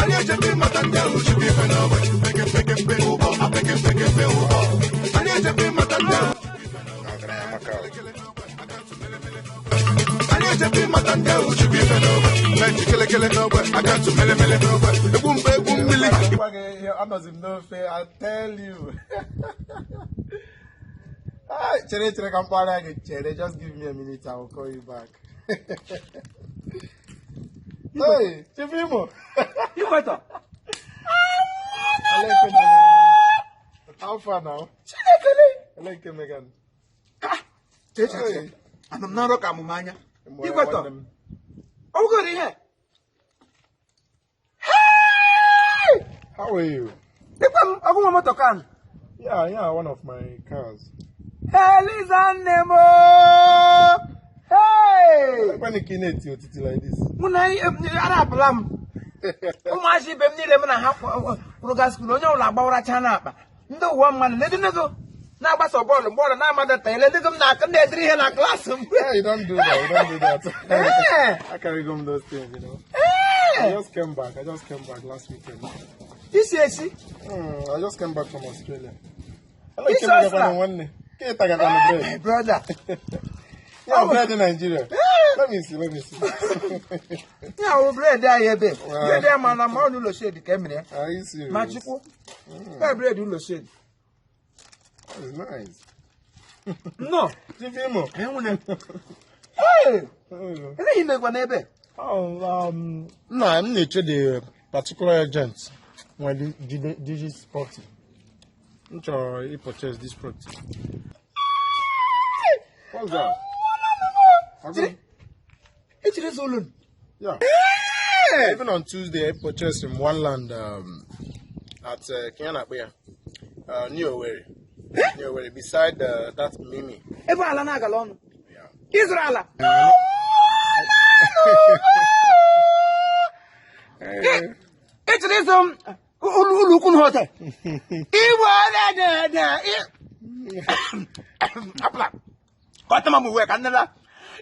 Anyị ejebe ịmata ndị ahụ jikwa ife n'ogbe. Peke ụbọ, apeke peke ụbọ. Anyị ejebe ịmata ndị ahụ. Ọgaranya maka o. Anyị ejebe ịmata ndị ahụ jikwa ife n'ogbe. Bench kelekele n'ogbe, akaụntụ melemele n'ogbe. Egwu mgbe egwu mmili. Gwa gị ihe, anọzi m n'ofe, I tell you. Ah, chere, chere ka m kpọrọ gị. Chere, just give me a minute, I will call you back. Hey, Chief Imo. Ikwetọ. Aleke Megan. How far now? Chinekele. Aleke Megan. Chere, chere, chere. Anọ m na nrọ ka amụma anya. Ikwetọ. Nwanne m. Ọ bụgoro ihe. How are you? Dịkwa m ọgwụnwa moto kan. Yeah, one of my cars. Eliza nne m ooo. Hey! When you na-eti otiti like this? Mụ na arapụla m. Ụmụazị ibe m niile m na ha kwụrụga school, onye ọbụla agbawaracha n'akpa. Ndị ụwa mmadụ ledịnego na-agbasa bọọlụ mgbe ọrụ na-amadata eledego m na na-ediri ihe na klaasị m. Yeah, you don't do that. You don't do that. Eh. I carry gum those things. Ee! I just came back. I just came back last weekend. Isi esi. I just came back from Australia. This Hello, came back Australia? from one. Get a My bread. brother. Yeah, bread in Nigeria. Let me see. Let me see. Ya wụ bread anyị ebe. Wow. Bread ya ma na ma ọ n'ụlọ shade ka e mere ya. Are you serious? Ma chukwu. Ya bread ụlọ shade. It's nice. Nnọọ. Chief Imo. Enwune. Hey! Oh, Eleghị megwa n'ebe. Nna m na-eche the particular agent nwere this property. M chọrọ i-purchase this property. What's that? Jiri. Echiri ụzọ ụlọ. Yeah. Even on Tuesday, I purchased him one land at Kenyanakpea, New Owerri. New Owerri, beside that Mimi. Ebe ala na-agala ọnụ. Yeah. Ịzụrụ ala. Echiri ịzụ m ụlọ ụlọ ukwu na hotel. Igwe na apụla. Kọtama m uwe ka nnela.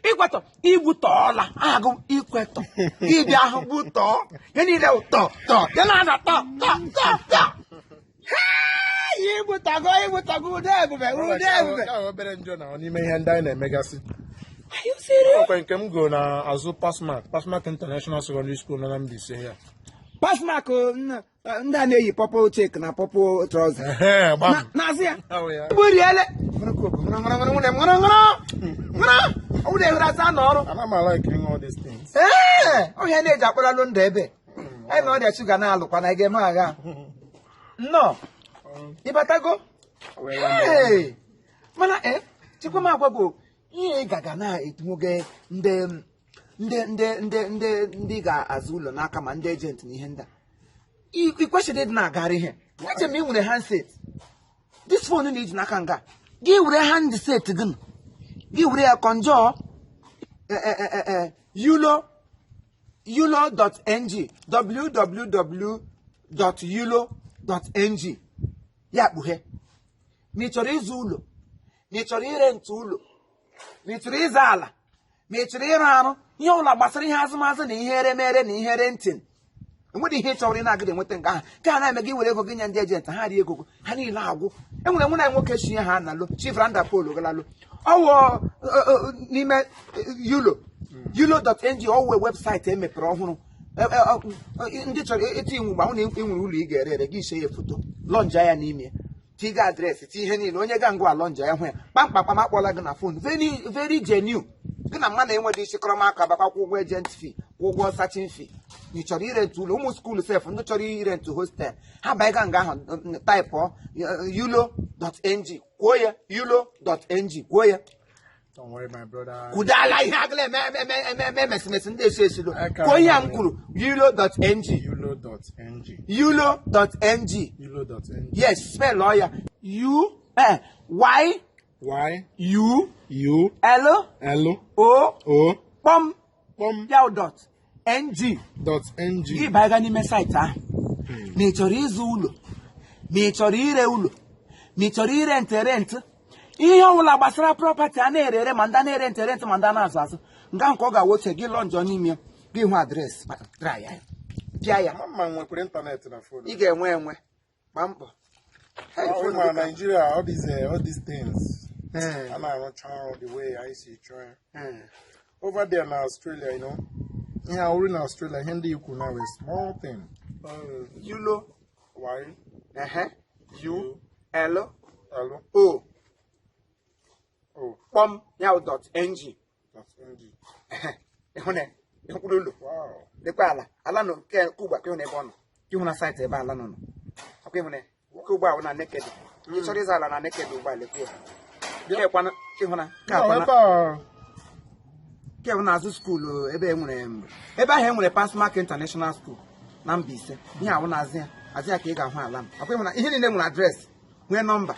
Ikwetọ igbutọọla agụ ikwetọ ịbịa ahụ gbutọọ ihe niile wụ tọ tọ ya na-ada tọ tọ tọ tọ. Hey, igbutago igbutago ude ebube ude ebube. Nke a obere njọ na n'ime ihe ndị anyị na-emegasị. Are you serious? Ọkwa nke m go na azụ Pasmark, Pasmark International Secondary School nọ na Mbaise ya. Pasmark ndị a na-eyi purple check na purple trouser. Ehe, gbam. N'azụ ya. Ahụ ya. Gburiele. Ọ bụrụ ehuru asa n'ọrụ. Ana m like all these things. Ee, ọhịa na-eji akpọrọlụ ndụ ebe. Anyị na ọrịa shuga na-alụkwa na ị ga-eme agha. Nnọọ, ịbatago? Ee, mana chekwa m agwago ihe ị gaga na-etinwoge ndị ndị ndị ndị ndị ndị ga-azụ ụlọ n'aka ma ndị agent na ihe ndị a. Ị kwesịrị ịdị na-agara ihe. Eche m ị nwere handset. This phone na-eji n'aka nga. Gị were handset gị nụ. Gị were ya kọnjọọ yulo yulo.ng www.yulo.ng ya kpughe ma ị chọrọ ịzụ ụlọ, ma ị chọrọ ire ntụ ụlọ, ma ị chọrọ ịza ala, ma ị chọrọ ịrụ arụ ihe ọbụla gbasara ihe azụmazụ na ihe eremere na ihe renting, enwere ihe ị chọrọ ị na-agịda enweta nke ahụ ka a na-eme gị were ego gị nye ndị agent ha rie ego ha niile agwụ. Enwere nwere nwoke chi ha na-alụ chi franda pol galalụ ọwụ n'ime yulo yulo.ng ọwụ webụsaịtị emepere ọhụrụ. Ndị chọrọ ịtụ iwu mgbe ahụ na ị nwere ụlọ ị ga-ere ere gị see ya foto lọnja ya n'ime, tiga address, ti ihe niile, onye ga ngwa lọnja ya hụ ya kpamkpamkpam akpọla gị na phone. Very very genuine. Gị na mmadụ enweghị isi kọrọ m aka bakwa kwụ ụgwọ agent fee, kwụ ụgwọ searching fee. Ma ị chọrọ ire ntụ ụlọ ụmụ school sef, ndị chọrọ ire ntụ hostel ha baiga nga ahụ taịpụ yulo.ng kwuo ya yulo.ng kwuo ya. Don't worry, my brother. Kwudala ihe agụla eme eme eme eme eme emesimesi ndị esi esilo. Aka Kwuo ihe a m m. kwuru, yulo.ng. Yulo.ng. Yulo.ng. Yulo.ng. Yes, spell ya u y Y u U l L o O kpọm kpọm ya dot ng dot N gị G. baiga n'ime saịtị ahụ, ma ị chọrọ ịzụ ụlọ, ma ị chọrọ ire ụlọ, ma ị chọrọ ire ntị rent, ihe ọbụla gbasara property a na-ere ere, ma ndị a na-ere ntị rent, ma ndị a na-azụ azụ, nga nke ọ ga-awoche gị lọ njọ n'ime ya, gị hụ address try ya. Pịa ya. Mama nwekwara internet na phone. Ị ga-enwe enwe. Gbaa mbọ. Hey, Oh, phone ma gị ka- Nigeria, all these things. Eh, A na-arụcha ọrụ the way anyị si chọọ ya. eh. Over there na Australia. Ihe awụrụ na Australia, ihe ndị ikwu now is small thing. Yulo. Y Ehe. U L L O O kpọm ya wụ dot ng. dot N G. Ehe. Ịhụ na ịhụkwuru ụlọ. Wow. Lekwa ala ala nọ nke ugbu a ka ịhụ na ebe ọ nọ, ka ịhụ na site ebe ala nọ nọ akwa ịhụ na nke ugbu a wụ na Nekede. Ị chọrọ ịza ala na Nekede ugbu a, lekwa ya. Nke kwana ka ịhụ na nke No, akwana ebe a nke bụ n'azụ school ebe e nwere ebe ahụ e nwere Passmark International School na Mbaise. Ihe awụ n'azụ ya, azụ ya ka ị ga-ahụ ala m. Akwa ịhụ na ihe niile nwere address, nwee nọmba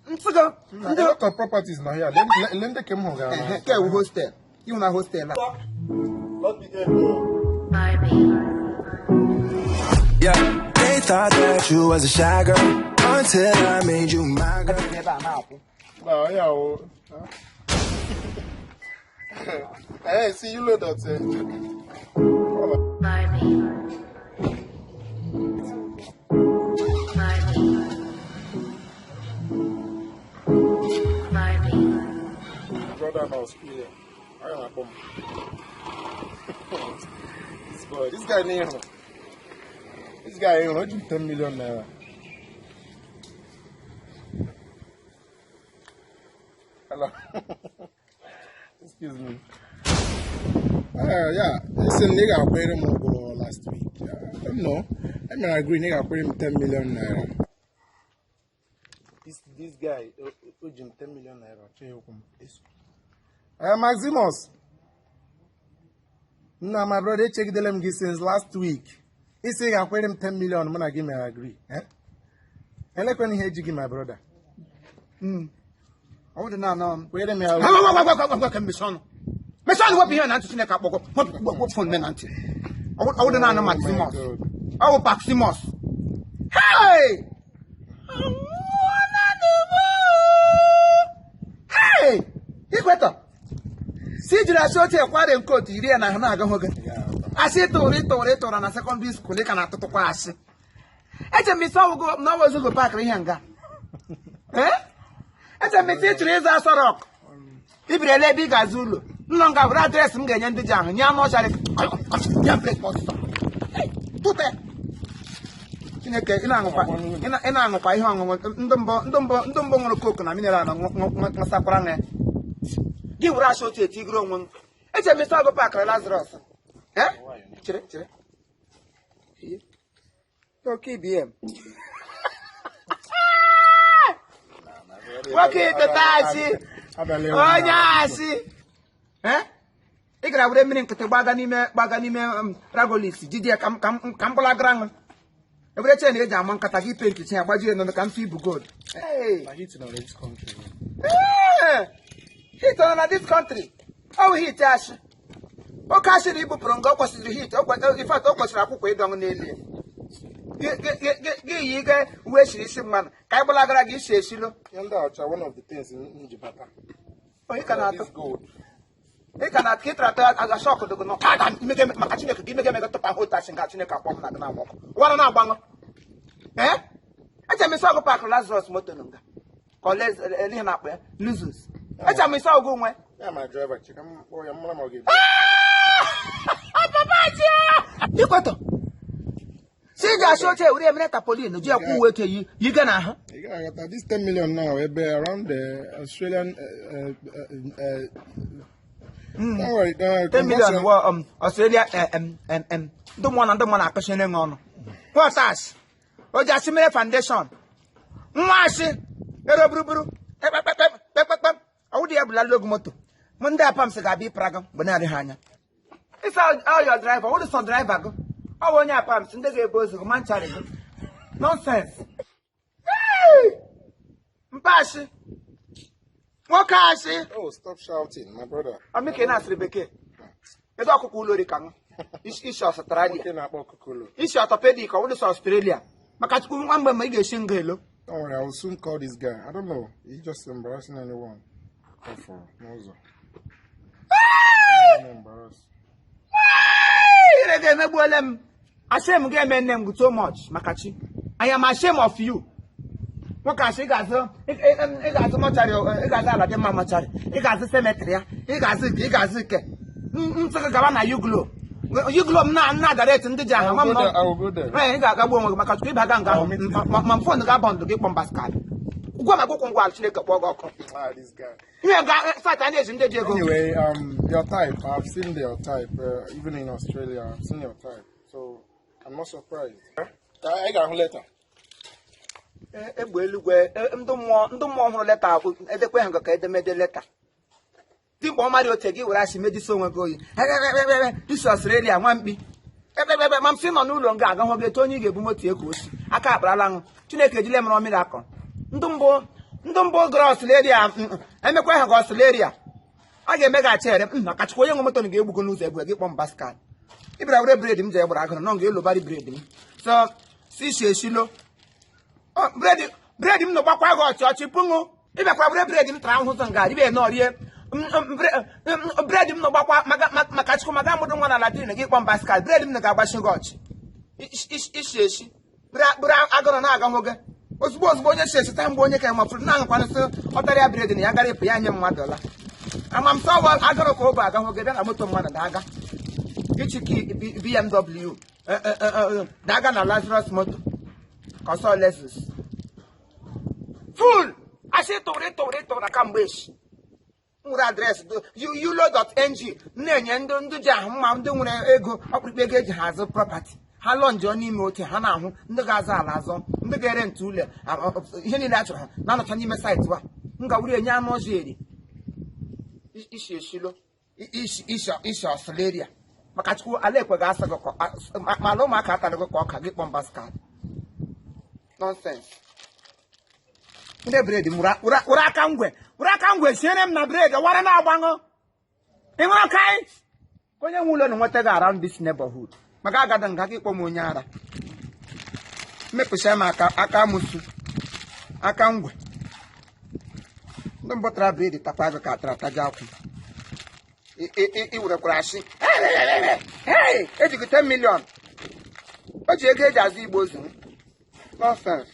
ntụgo a ndị lot of properties nọ here. Le ndị ka m hụgara Ehe, na nke ewu hostel, ịhụ na hostel a. Barbie. Yeah, they thought that you was a shy girl until I made you my girl. Ebe a na-akwụ. No, yeah. Oh. Hey, see you later. Barbie. Barbie. Barbie. Brother na Australia. I am a bomb. This boy, this guy near. This guy here, 10 million naira. Hello. Excuse me. Yeah, listen, nigga, I paid him over last week. I don't know. I mean, I agree, nigga, I paid him 10 million naira. This guy, owed him 10 million naira. Maximus. Nah, my brother, check the them since last week. He saying I paid him 10 million. Man, I give me, I agree. Eh? And like when he had you give my brother. Ọ dị na anọ. Wait a minute. Mechie ọnụ, mechie ọnụ, wepụ ihe na ntị. Chineke akpọgọ, wepụ phone na ntị. Ọ dị na anọ. Maximus, ọ bụ Maximus. Hey! Hey! Ikwetọ si jiri asị oche kware nke otu iri ya na ahụ na-agahụ gị asị ịtụrụ ịtụrụ ịtụrụ na secondary school. Ị ka na-atụtụkwa asị. Eche m isi ọgwụgwọ na ọwa ozugo pakịrị ihe nga. Eh? Eche m isi ịchụrụ ịza Aso Rock, ibiri ele ebe ị ga-azụ ụlọ nnọ nga were address m ga-enye ndị ji ahụ nye anụ ọcha nye brek ọsịsọ. Tụte Chineke, ị na-aṅụkwa ị na-aṅụkwa ihe ọṅụṅụ ndị mbụ, ndị mbụ, ndị mbụ ṅụrụ Coke na mineral ṅụsakwara ya. Gị were asị otu etigoro onwe m. Eche m isi ọgụ pakịrị Lazarus. Eh? Chere, chere. Ihe. Oke IBM. Nwoke ịtụta asị. Onye asị. Eh? Ị gara were mmiri nkịtị gbaga n'ime ragolis jide ya ka m gbalagra ṅụ. Ewere chen eji ama nkata gị penti chen agbajie nọ ka m fi ibu gold. Hey! Na heat in this country. Ee, heat ọ nọ na this country? Ọ bụ heat ashị. Oke ashị na ibupụrụ nga ọ kwesịrị heat. In fact, ọ kwesịrị akwụkwọ ịdọṅụ n'elu ya. Gị yi ige uwe eshiri isi mmanụ ka anyị gbalagara gị isi esilo. Ihe ndị ọcha, one of the things m ji bata. Onye ka na-atụ This gold. Ị ka na ka ị tara atọ aga shock dogo nọ ka aga imege maka Chineke gị imege emege tụpa hụ tachi nga Chineke akpọ m na gị na-agba ọkụ ụwa na-agbanụ. Ee, eche m isi ọgụ pakịrị Lazarus moto nọ nga ka ọ ele ihe na-akpọ ya Luzus. Eche m isi ọgụ nwe. Yeah, my driver, check m kpọọ ya mara ma ọ ga-ebu. Ikwetọ si iji asị oche were emere tarpaulin ji akwụ uwe oche yi yiga n'ahụ. You gotta get this 10 million now, ebe around the Australian. Don't worry, don't worry. 10 million conversion- wọ Australia ndị mmụọ na ndị mmụọ na-akụchi nne ọnụ pọtas o ji asị mere foundation nwa asị ero buruburu kpekpekpekpekpekpem ọwụ dị ya bụla logo moto mụ ndị apams ga-abịa ịpara gị mgbe na-adịghị anya. Ịsa ọyọ driver wụrụ sọ driver gị ọ bụ onye apams ndị ga-ebu ozu gị manchari gị nonsense. Mpasị nwoke asị. Oh, stop shouting, my brother. Amike na-asịrị bekee ego ọkụkọ ụlọ ori ka ṅụ isi Australia. Nwoke na-akpọ ọkụkọ. Isi orthopedic ọ wụrụ sọ Australia maka Chukwu nwa mgbe ma ị ga-esi nga elo. Don't worry, I will soon call this guy. I don't know. He's just embarrassing anyone. For n'ụzọ. I'm embarrassed. Ihere ga-emegbuole m. Ashem ga-eme nne m so much maka chi. I am ashamed of you. Nwoke asị ị ga-azụ mortuary, ị ga-azụ ala dị mma mortuary, ị ga-azụ cemetery ya, ị ga-azụ nke, ị ga-azụ nke nsị gị gaba na Uglo Uglo m na nna direct ndị ji aha nwa m. I will go there. Ee, ị ga-agagbu onwe gị maka Chukwu ịbaga nga ahụ ma phone ga-abọ ndụ gị kpọm basket ụgwọ maka ụkwụ ngwa Chineke kpọọ gị ọkụ. Ah, this guy. Ihe ga site a na-eji ndị ji ego. Anyway, your type. I've seen your type. Even in Australia, I've seen your type. So I'm not surprised. I got a letter. Egbe eluigwe, ndị mmụọ hụrụ letter edekwe ha ka edemede letter dimkpa ọmarị ote gị were asị mejisi onwe gị oyi isi Australia nwa mkpi ekpekpekpe ma m sị nọ n'ụlọ nga aga hụ gị etu onye ị ga-ebu moto eko osi aka akparala ṅụ. Chineke ejile mere mmiri akọ ndị mbụ gara Australia emekwa ha ga Australia a ga-emeghachi ere m maka Chukwu onye nwe moto na ga-egbugo n'ụzọ egbu gị kpọm basket ị bịara were bread m ji egbara agụrụ nọ nga elobari bread m so si isi eshilo bread m nọ gbakwa gị ọchị ọchị pụṅụ ịbịakwa were bread m tara ahụhụ nga ibe nọ rie bread m nọ gbakwa maka Chukwu maka amụdụ nwa na ladin gị kpọm basket bread m na ga-agbachi gị ọchị isi eshi bụrụ agụrụ na-aga hụ gị ozugbo ozugbo onye si esi taa mgbe onye ka nwafụrụ na-aṅụkwanụ sị ọ tara ya bread na ya gara ịpụ ya nye mmadụ la amamsọwa agụrụ ka ọ bụ aga hụ gị bịa na moto mmadụ na-aga ichiki BMW na-aga na Lazarus moto ka ọsọ Lexus full asị tụrụ tụrụ tụrụ kamgbe echi nwere address yulo.ng na-enye ndị ji ahụ mma ndị nwere ego ọkpụrụkpụ ego eji ha azụ property ha lọnjọ n'ime oche ha na-ahụ ndị ga-azụ ala azọ ndị ga-ere ntụ ụlọ ihe niile a chọrọ ha na-anọcha n'ime site wa m ga-wuri enye anụ ọzọ eri isi eshilo isi Australia maka Chukwu ala ekwe ga-asa gị ma ala ụmụaka atara gị ka ọka gị kpọm basket nonsense. Ndị bread m were aka ngwe were aka ngwe siere m na bread wara na-agbaṅụ ịṅụrụ aka anyị onye nwe ụlọ na nweta gị around this neighborhood maka agada nga gị kpọ m onye ara mepụcha m aka aka amụsụ aka ngwe ndị mbụ tara bread takwa gị ka atara ataja akwụ ị werekwara asị ejighị 10 million o ji ego eji azụ igbo ozu nonsense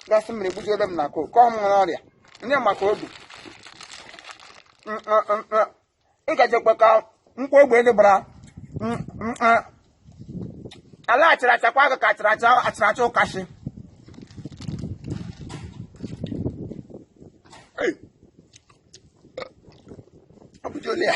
gasị mmiri gbujuole m na ko kọọ m nwere ọrịa ndị maka obi ị gajekwa ka nkwụ ogbe ndị gbara ala achịracha kwa gị ka achịracha achịracha ụkasị. Ọ bụjuole ya.